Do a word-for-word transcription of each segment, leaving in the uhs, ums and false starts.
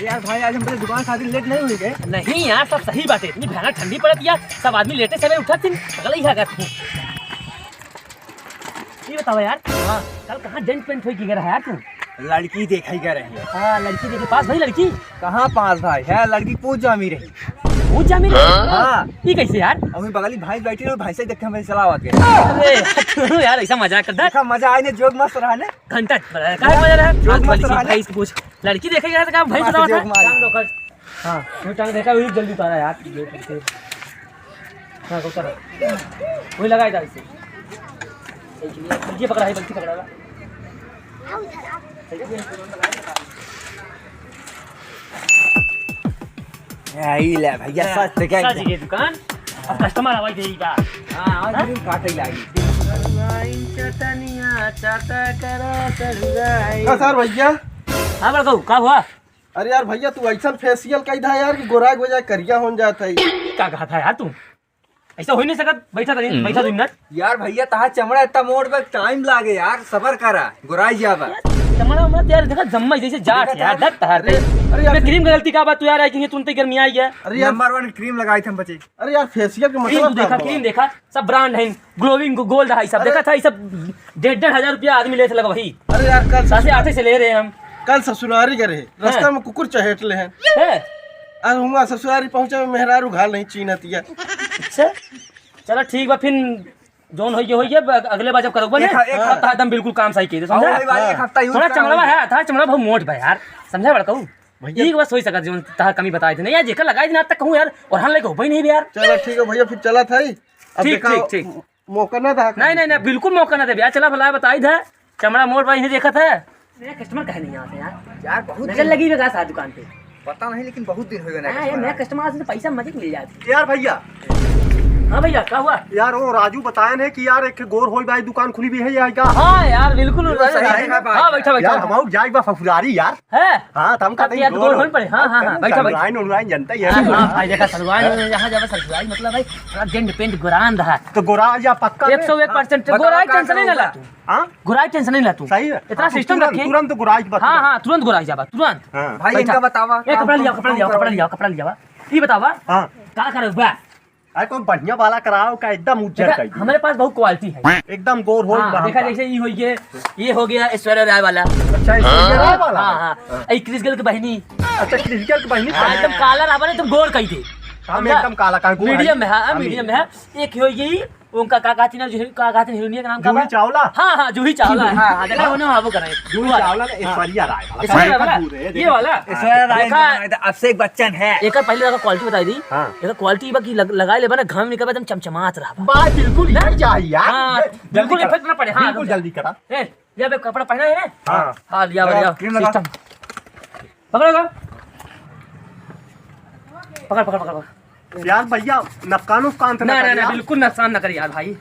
यार भाई, आज हम पहले दुकान खातिर लेट नहीं हुई गए। नहीं यार, सब सही बात है, इतनी भयानक ठंडी पड़त यार, सब आदमी लेटे सवेरे उठत थी, पगला ही खा गया तू। ये बताओ यार, हाँ। कल कहाँ डेंट पेंट होई के गया रहा यार तू? लड़की देखा ही गया रही। हाँ, लड़की देखे, पास भाई लड़की? कहाँ पास भाई है, लड़की पूछ जामी रही। पूछ जामी रही? हाँ। ये कैसे यार? अभी बगली भैंस बैठी रही, भैंस ही देखे हम चलावा के। अरे, तू यार ऐसा मजाक करता है। देखा, मजा आए ने, जोक मस्त रहा ने। घंटा, काहे मजा रहा? जोक मस्त रहा ने। भैंस को पूछ। लड़की देखे गया था, कहाँ भैंस हाँ, बतावा था? जोक मार। टांग दो कर। हाँ, वो टांग देखा, वही जल्दी उतारा यार। हाँ, उतारा। वही लगा इधर से। ये पकड़ा है, गलती पकड़ा हुआ। यही ले भैया, ले, सच के सच एकदम। के दुकान। अब कस्टमर आवाज देगा। हाँ, और हाँ? फिर काटे लागी। चटनिया चाटा करा चढ़ुआई। का सर भैया? हाँ, बड़कऊ, का हुआ? अरे यार भैया, तू ऐसा फेशियल कई दा यार कि गोराई गोजाई करिया होन जात है। का कहा था यार तू? ऐसा हो ही नहीं सकत। बैठा रही, हम्म। बैठा दो मिनट। यार भैया, तहार चमड़ा इतना मोट बा, टाइम लागे यार, सबर करा, गोराई जाबा। चमड़ा उमड़ा तो यार देखा जम्मा जैसे जाट देखा यार, था? दर्द तहार अरे, दे। अरे यार, मैं क्रीम का गलती का बात तू यार आई कि तुरंत ही गर्मी आई है। अरे यार, नंबर वन क्रीम लगाई थे हम बचे। अरे यार, फेशियल के क्रीम मतलब तू देखा, का क्रीम हुआ? देखा, सब ब्रांड है, ग्लोइंग गोल्ड है, सब अरे देखा था, ये सब डेढ़ डेढ़ हजार रुपया आदमी लेते लगा वही। अरे यार, कल सासे ससुरा-, आते से ले रहे हैं हम। कल ससुरारी गए रहे, हाँ। रास्ता में कुकुर चहेट ले हैं। हैं? और हुआ ससुरारी पहुंचे में मेहरारू घाल नहीं चीन्हत या। अच्छा, चला ठीक बा, फिर जौन होइए होइए, ब-, अगले बार जब करोगे एक ना, ह-, एक हाँ। हफ्ता एकदम बिल्कुल काम सही कीजिए, समझा? हाँ, वही बात, एक हाँ। हफ्ता यूज थोड़ा करा चमड़वा वही। है, थोड़ा चमड़ा बहुत मोट बा यार, समझा बड़कऊ? भैया। एक बार सोच सकत जौन तहार कमी बताए थे ना यार, जेकर लगाए थे ना आज तक कहूँ यार, और हम लेके हो ही नहीं बे यार। चला ठीक है भैया, फिर चला था ही। अब ठीक, देखा, ठीक, ठीक। मौका ना था। नहीं, नहीं, नहीं, बिल्कुल मौका ना दे यार। चला भला बताई था, चमड़ा मोर भाई नहीं देखा था। मेरा कस्टमर काहे नहीं आते यार? यार, बहुत नजर दिन लगी बे का साथ दुकान पे। पता नहीं, लेकिन बहुत दिन हो गए ना हाँ, यार, कस्टमर मेरा आते। कस्टमर आज तो पैसा मजे मिल जाते। यार भैया। हाँ भैया, का हुआ? यार, वो राजू बताए ने कि यार, एक गोर होई भाई दुकान खुली भी है यार का? हाँ यार, बिल्कुल। वो सही है ना बात? हाँ, बैठा, बैठा, यार, बैठा। हम जाए बा ससुरारी यार। है? हाँ, तो हम कहते हैं यार, गोर गोर होई पड़े। हाँ, हाँ, हाँ, बैठा, बैठा। ससुरारी, उनरारी जनता ही है। हाँ, हाँ, भाई, देखा, ससुरारी में जहाँ जावे, ससुरारी मतलब भाई, थोड़ा डेंट पेंट गोरान रहा। तो गोरा जा पक्का एक सौ एक परसेंट हाँ। गोराई बताओ, टेंशन नहीं ना ला तू। हाँ? गोराई टेंशन नहीं ला तू। सही है। इतना हाँ, तो सिस्टम तुरंत, रखे। तुरंत गोराई बता। हाँ, हाँ, तुरंत गोराई जाबा, तुरंत। हाँ। भाई, बैठा। इनका बतावा। ए, कपड़ा लिया, कपड़ा लिया, कपड़ा लिया, कपड़ा लिया। ये बतावा। हाँ। का करे बा? अरे, कोई बढ़िया वाला कराओ का एकदम उज्जर देखा, कर दे। हमारे पास बहुत क्वालिटी है। एकदम गोर होई हाँ, बा देखा, हमका। जैसे ई होई ये, ये हो गया ऐश्वर्या राय वाला। अच्छा, ऐश्वर्या राय वाला? हाँ, हाँ। हाँ। ए, क्रिस गेल के बहिनी। अच्छा, क्रिस गेल के बहिनी? हाँ, एकदम काला रहा ना, एकदम गोर कही दे। हम समझा? एकदम काला, काहे गोर मीडियम है? में, हाँ, हाँ, मीडियम में है। एक हो गई, उनका का कहती ना, जूही, का कहती हीरोइन के नाम का जूही बा? चावला? हाँ, हाँ, जूही चावला। हाँ, हाँ, देखा, उन्हें हाँ, वो करे। जूही वो वाला। चावला ना, हाँ। ऐश्वर्या राय वाला। ऐश्वर्या वाला? ये वाला? ऐश्वर्या राय देखा, नहीं, तो अभिषेक बच्चन है। एकर पहले लगा क्वालिटी बताई दी। हाँ। एकर क्वालिटी बा कि लग-, लगाए लेबा ना, घाम निकलबा एकदम चमचमात रहा बा। बा, बिल्कुल ना? यही चाहिए यार। हाँ, जल्दी बिल्कुल करा। इफेक्ट ना पड़े, हाँ, बिल्कुल रुक जा। जल्दी करा। ए, ये बे कपड़ा पहना है ना? हाँ। हाँ, लिया, लगा, लिया। क्रीम लगा। सिस्टम। पकड़, पकड़। पकड़, पकड़, पकड़, पकड़। यार भैया, नक्का नुकसान तो ना, ना ना, करी ना, यार। बिल्कुल नुकसान ना करी यार भाई।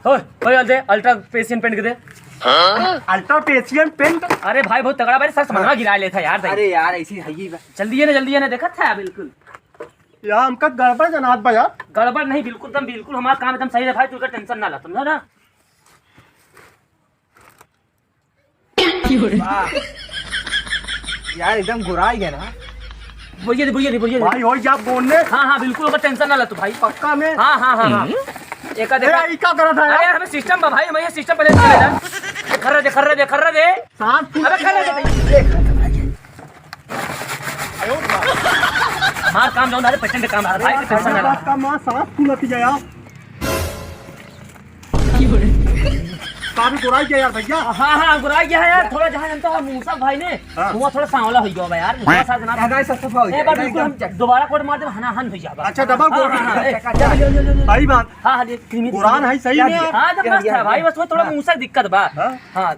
हो, हो यार दे, अल्ट्रा पेशियन पेंट के दे। अल्ट्रा पेशियन पेंट? अरे भाई, बहुत तगड़ा भाई, सर समझा गिरा लेता यार भाई। अरे यार, ऐसी है ही बा। जल्दी है ना, जल्दी है ना, देखा था बिल्कुल। यार, हमका गड़बड़ जनात बा यार। गड़बड़ नहीं, बिल्कुल, तुम बिल्कुल हमारा काम एकदम सही है भाई, तू का टेंशन ना ला, समझा ना? वाह। यार, एकदम गोराई गया ना। बोलिए दे, बोलिए दे, बोलिए दे। भाई, हो जा बोलने। हाँ, हाँ, बिल्कुल, ओकर टेंशन ना ला तू भाई। पक्का में? हाँ, हाँ, हाँ, हाँ। हम्म। एक आ देखा। ए, ई का करत है अरे यार? यार, हमें सिस्टम बा भाई, हमें ये सिस्टम पहले दे ना। खर्रा दे, खर्रा दे, खर्रा दे। सांस फूल अबे खर्रा दे। हमार काम जौन है, पेटेंट काम है भाई, अरे यार, टेंशन ना ला। का माँ सांस फूलत गया। काफी गोराई गया यार भैया। हाँ, हाँ, गोराई गया है यार, थोड़ा जहाँ जनता है मूसा भाई ने, हाँ। वो थोड़ा सांवला हो गया बा यार, मूसा हाँ। साथ ना। हाँ, नहीं, सर, सर, हो ए, गया। बस नहीं, बिल्कुल हम एकदम check। दोबारा कोट मार दे, हना हन हो जाबा। अच्छा, डबल हाँ, कोट। हाँ, हाँ, ए, चेक कर। जल्दी, जल्दी, जल्दी, जल्दी। सही बात। हाँ, हाँ, ये क्रीमी गोरान है सही ये, में ये, यार। हाँ, जबरदस्त ये, है भाई, ये। बस वो थोड़ा हाँ। मूसा दिक्कत बा। हाँ। हाँ।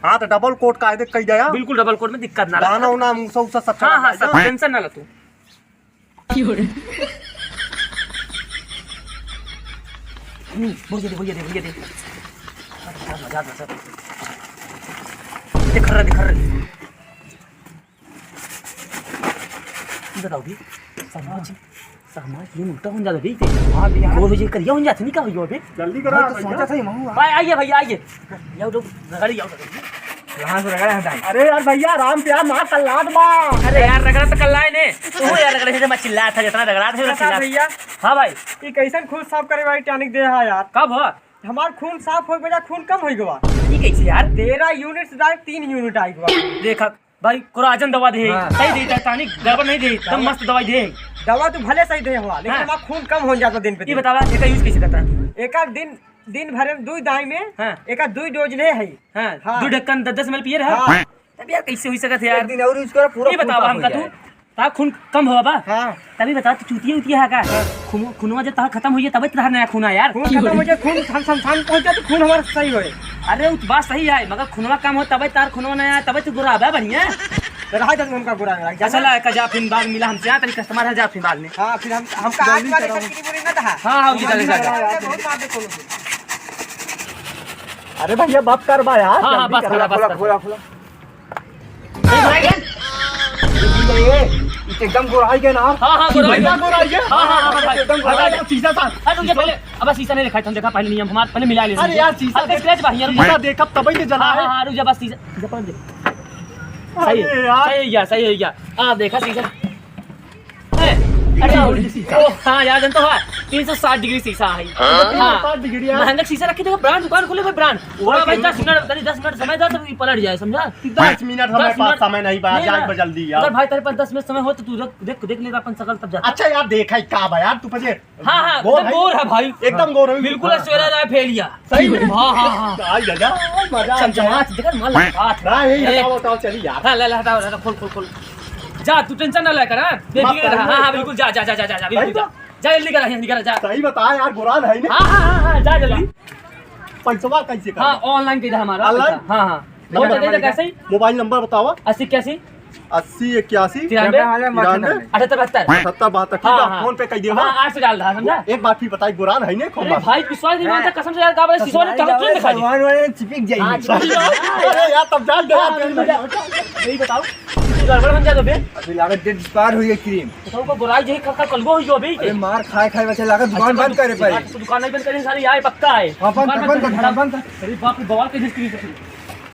हाँ, तो डबल कोट कायदे कही जाया। बिल्कुल डबल कोट में दिक्कत ना दाना लगे। उना मूसा उसा सब हाँ, चला हाँ, जाए। सब टेंशन ना ला तू। क्यों रे? हम्म, भैया दे, भैया दे, भैया दे। मजा आ गया, मजा आ गया। दिखर रहा, दिखर रहा। ये बताओ भी, समाज, समाज ये उल्टा होने जाता भी। हाँ, भैया। वो हो जी, करिया होने जाते नहीं क्या हुआ अभी? जल्दी करो, भाई, तो भैया। सोचा था ये महू। भाई, आइए भैया, आइए। आओ तो, गाड़ी आओ तो। कहाँ से रगड़ा है दाई? अरे यार भैया, आराम से यार, मार कल्लात बा। अरे यार, रगड़ा तो कल्लाए ने। तू यार रगड़े से मत चिल्ला था, जितना रगड़ा था, उतना चिल्ला। भैया। हाँ भाई। ई कैसन खून साफ करे वाली टॉनिक दे हा यार? कब हो? हमार खून साफ होइ गवा, खून कम होइ गवा। ई कैसे यार? तेरह यूनिट से direct तीन यूनिट आइ गवा। देखा भाई, कोराजन दवा दे, हाँ। सही दे, टॉनिक गड़बड़ नहीं दे, एकदम दवा मस्त दवाई दे। दवा तो भले सही दे हुआ, लेकिन हाँ। हमार खून कम हो जाता दिन पे ये दिन। बतावा, एका use कैसे करता है? एका दिन, दिन भर में दुई दाई में हाँ। एका दुई डोज ले है। हाँ, हाँ। दुई ढक्कन दस दस ml पिए रहा। हाँ। तब यार कैसे हुई सकत है यार? एक दिन और use करो, पूरा ये खून बतावा साफ हमका हो तू, जाए। ता खून कम हुआ बा? हाँ। तभी बतावा तू चूतिया उतिया है का? हाँ। खून, खूनवा जब तहार खत्म हुई है तबे तहार नया खून आया यार। खून खत्म हो जाए, खून हम शमशान पहुंच जाए तो खून हमारा सही होए। अरे वो तो बात सही है, मगर खूनवा कम हो तबे तार खूनवा नया आया, तबे तू गोरा बा बढ़िया। तो रहा जब हमका गोरा रहा, अच्छा ला का जा फिर बाद में मिला हमसे, हाँ, तनी customer है, जा फिर बाद में। हाँ, फिर हम, हमका आज जल्दी वाले करो। कचरी पूरी ना था। हाँ, हाँ, उनकी जल्दी जल्दी करो। बहुत मार दे कोनो। अरे भैया, बात कर बा यार, हाँ, हाँ, जल्दी बात करो। करा, बात करा। खोला, खोला, खोला। ए, भाई, ये, ये, ये, ये एकदम गोराई गया ना। हाँ, हाँ, गोराई गया। एकदम गोराई गया। हाँ, हाँ, हाँ, हाँ, भाई। एकदम गोराई गया। शीशा था। अरे, रुक जा, पहले, अब शीशा नहीं दिखाई, तुम देखा, पहले नियम हमार, पहले मिला ले। अरे यार, शीशा हल्का देख, scratch बा, यार, रुक जा। शीशा देख, अब तबे तो जला हाँ, है। हाँ, हाँ, रुक जा, बस शीशा, शीशा पकड़ दे। सही, अरे यार। सही हो गया, सही हो गया। आ, देखा शीशा। ए, अच्छा, ओ, हाँ, यार, जानता है, तीन सौ साठ डिग्री शीशा है। हाँ? हाँ। तीन सौ साठ डिग्री यार। महंगा शीशा रखे, देखो, brand दुकान खोले भाई, brand। वो बड़ा भाई, कैसे? दस मिनट, तनी दस मिनट समय दो, तो ये पलट जाए, समझा? दस मिनट हमारे दस पास मिनट। समय नहीं बा, नहीं जाए बा। बा जल्दी यार। अगर भाई, तेरे पास दस मिनट समय हो, तो तू देख, देख, देख लेगा अपन शकल, तब जाता। अच्छा यार, देखा ही का बा यार, तू पजे हाँ, हाँ, गोर एकदम है? गोर है भाई। एकदम गोर है। बिल्कुल हाँ, ऐश्वर्या हाँ। राय फेल या। सही में? हाँ, हाँ, हाँ। आई दादा, मजा आ गया। चमचमात, देखा, माल लगा। ना, यही ए। हटाओ, हटाओ, चली यार। हाँ, ले, ले, हटाओ, हटाओ, खोल, खोल, खोल। जा, तू tension ना ले कर, हाँ? बेफिक्र रहा। हाँ, हाँ, बिल्कुल, जा, जा, बिल्कुल जा। जा, जल्दी कर, जल्दी कर, जा। सही बता यार, गोरान है ना? हाँ, हाँ, हाँ, हाँ, जा जल्दी। पैसवा कैसे कर? हाँ, online के इधर हमारा online? पैसा। हाँ, हाँ। नंबर नंबर दे दे, बताइए। कैसे ही? Mobile number बतावा। अस्सी इक्यासी? अस्सी इक्यासी? तिरानवे? तिरानवे? अठहत्तर बहत्तर। अठहत्तर बहत्तर, ठीक हाँ, है, हाँ। PhonePe कर दियो, हाँ, हाँ। आठ से डाल रहा, समझा? एक बात फिर बताई, गोरान है ने, अरे भाई, विश्वास नहीं मानता, कसम से यार, का बोले, शीशा वाले कहाँ तुरंत दिखाई दे? भगवान वाले चिपक जाएंगे। हाँ, चिपक जाएंगे। अरे यार, तब जान दे हाँ, यार, बिल्कुल, बिल्कुल। यही बताओ, कुछ गड़बड़ बन जाए तो फिर? अभी लागत date expire हुई है cream। तो को गोराई यही खा, खा कलगो हुई हो अभी। अरे मार खाए, खाए बच्चे लागत दुकान बंद करे पड़े। दुकान नहीं बंद करे, सारी आए पक्का है। हाँ, बंद कर, दुकान बंद कर, बंद कर। अरे बाप रे, बवाल के cream।